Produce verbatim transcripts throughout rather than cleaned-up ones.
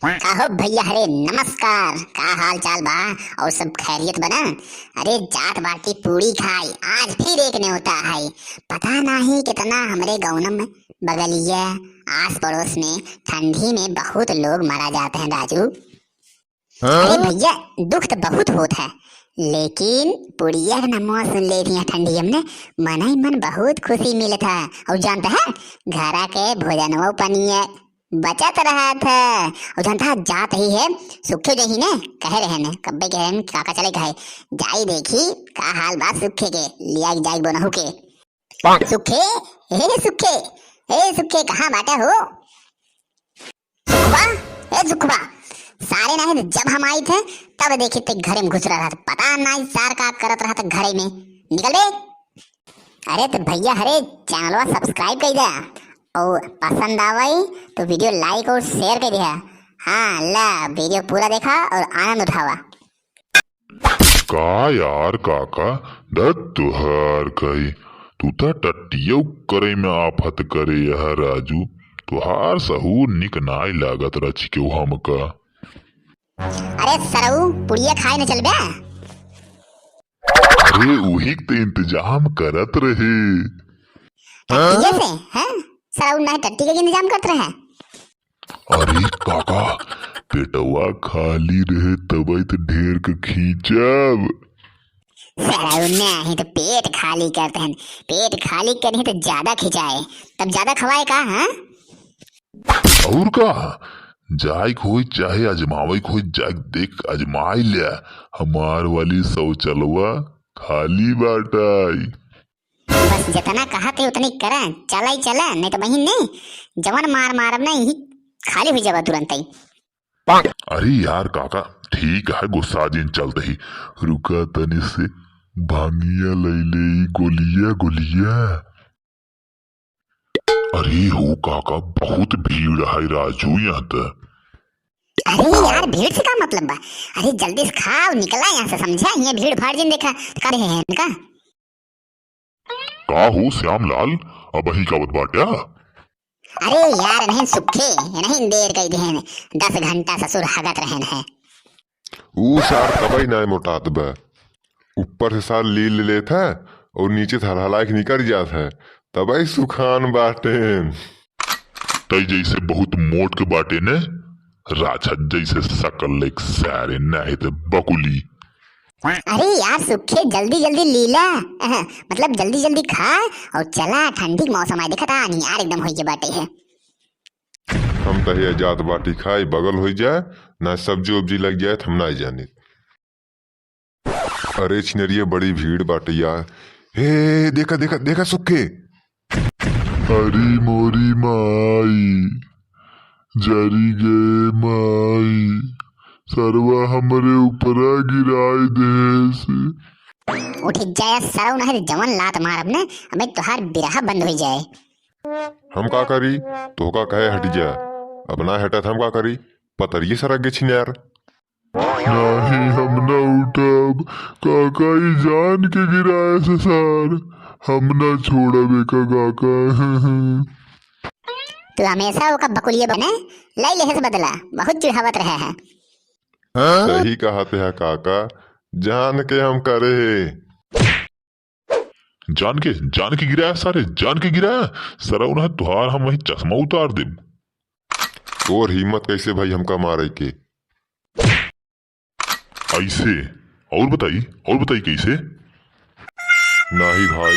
का हो भैया, अरे नमस्कार, का हाल चाल बा? और सब खैरियत बा ना? अरे जात बाटी पूड़ी खाई, आज फिर एक न्योता है। पता नहीं कितना हमरे गाँव में, बगलिया, आस पड़ोस में ठंडी में बहुत लोग मारा जाते हैं राजू। अरे भैया, दुख तो बहुत होत है, लेकिन पुड़िया के नामवा सुन ले रही ठंडी हमने, मन ही मन बहुत खुशी मिलत है। और जानता है, घरा के भोजनवा पनिया बचत रहत है। और जानता है, जात ही है, सुखे जही ने कहे रहे ने, कब्बे कहे रहे ने, काका चले कहे, जाई देखी का हाल बा सुखे के, लिया जाई बोनहु के। सुखे, ए सुखे, ए सुखे, कहाँ बाटे हो? सुखबा, ए सुखबा, सारे नहीं तो जब हम आई थे, तब देखी ते घरे में घुस रहा था। पता नहीं सार का करत रहा था घरे में। निकल बे। अरे तो भैया, अरे चैनलवा subscribe कर दे और पसंद आवई तो video like और share कर दे। हाँ, ला video पूरा देखा और आनंद उठावा। का यार काका, दत तुहार कही, तू त टट्टियो करे में आफत करे यह राजू, तुहार सहूर निक नाय लागत रचिकेउ हमका। अरे सरऊ, पुड़िया खाए न चलबे? अरे उही त इंतजाम करत रहे। टट्टिये से, हैं? सरऊ नहीं टट्टी के इंतजाम करत रहे। अरे काका, पेटवा खाली रहे तबई त ढेर के खींचब। सरऊ नहीं तो पेट खाली करते हैं, पेट खाली करिए तो ज्यादा खिंचाए, तब ज्यादा खवाए का, हाँ? और का, जाए के होई चाहे आजमावे के होई, जाए के देख आजमाई ले, हमार वाली शौचलवा खाली बाटाई। बस जितना कहा थे उतने करा, चला ही चला, नहीं तो बहिन ने जवन मार मारब ना, यही खाली हुई जाबा तुरंत ही। अरे यार काका, ठीक है, गुस्सा जिन चलते ही, रुका तनी से भांगिया लैले ई गोलिया, गोलिया। अरे हो काका, बहुत भीड़ है राजू यहाँ त। अरे यार, भीड़ से का मतलब बा? अरे जल्दी से खाओ, निकला यहाँ से, समझा? यहाँ भीड़ भाड़ जिन देखा, करे हैं इनका। का हो श्यामलाल, अबहीं का आवत बाट्या? अरे यार, नहीं सुखे, नहीं देर कई देहन, दस घंटा ससुर हगत रहन है। ऊ सार तबई नाय मोटात बा, ऊपर से सार लील लेत है और नीचे से हलहलाए के निकल जात है, तबई सुखान बाटेन। तई जैसे बहुत मोट के बाटे ने, राक्षस जैसे सकल लेक सारे नाहित बकुली। अरे यार सुखे, जल्दी जल्दी लीला, अह, मतलब जल्दी जल्दी खा और चला, ठंडी के मौसम आए, देखा था अनियार एकदम होई के बाटे है। हम तहिया जात बाटी खाई, बगल होई जाए, ना सब्जी उब्जी लग जाए, हम ना जानी। अरे छिनरिया, बड़ी भीड़ बाटे यार। हे, देखा, देखा, देखा सुखे। अरे मोरी माई, जरी गए माई, सरवा हमरे ऊपरा गिराए देस। उठ जाए सरऊ, नहीं तो जवन लात मारब ने, अबे तोहार बिरहा बंद हो जाए। हम का करी, तोहका कहे हट जा, अब ना हटत हम का करी, पतरिये सरक गे छिनार। नाही, हम ना उठब। काका, ई जान के गिराए से सार। हम ना छोड़ब एका काका। तू हमेशा ओका बकुलिया बने, लाई लेहस बदला, बहुत चिढ़ावत रहे है। सही कहत है काका, जान के हम करे है। जान के, जान के गिराया सारे, जान के गिराया। सरऊ ना तुहार हम वहीं चश्मा उतार देब। तोर हिम्मत कैसे भाई हमका मारे के? ऐसे। और बताई, और बताई कैसे? नाही भाई,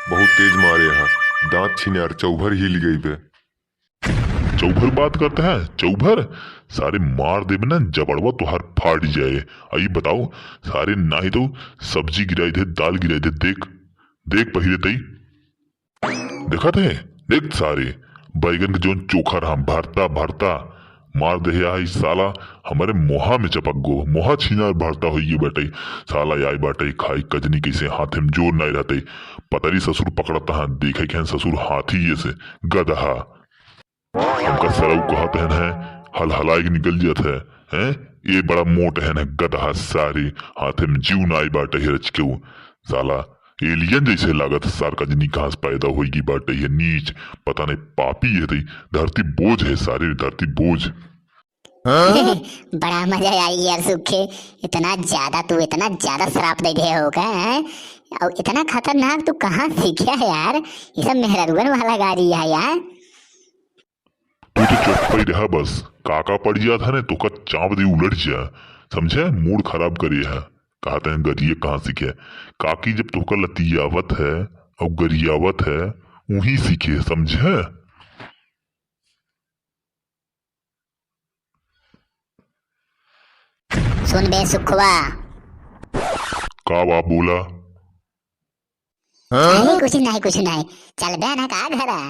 बहुत तेज मारे है, दांत छिनार चौभर हिल गई बे। चौभर बात करते हैं, चौभर? सारे मार देबे ना, जबड़वा तोहार फाट जाए। आई बताओ, सारे नाही तो सब्जी गिराई दे, दाल गिराई दे, देख, देख पहिले तई। देखत है, देख सारे, बैगन के जोन चोखा रहा, भरता, भरता, मार दे आई साला, हमरे मोहा में चपक गो, मोहा छिनार भरता होइए बाटे। साला आई बाटे, खाई कजनी कैसे हाथे में जोर नाई रहते। पतरी ससुर पकड़ता है, देखे के हैं ससुर हाथी ये से, गदहा। हमका सरऊ कहत हन है, हलहलाए के निकल जात है, हैं? ये बड़ा मोट हन है, गदहा सारे, हाथे में जीव नाई बाटे है रचकेऊ। साला alien जैसे लागत है, सार का जनी कहाँ से पैदा होई गई बाटे है, नीच, पता नहीं पापी है तई, धरती बोझ है सारे, धरती बोझ। बड़ा मजा आई यार सुखे, इतना ज्यादा तू, इतना ज्यादा श्राप दे दे होगा, हैं? और इतना खतरनाक तू कहाँ सीखे है यार? ये सब मेहरारुअन वाला गारी है यार। तू तो चुप ही रहा बस, काका पड़ जात है ना, तोका चाप दे उलट जा, समझे? मूड खराब करे है, कहते हैं गरिए कहाँ सीखे। काकी जब तोका लतियावत है और गरियावत है, वहीं सीखे, समझे? सुन बे सुखवा। का बा, बोला। अरे कुछ नहीं, कुछ नहीं, चलबे ना का घरा?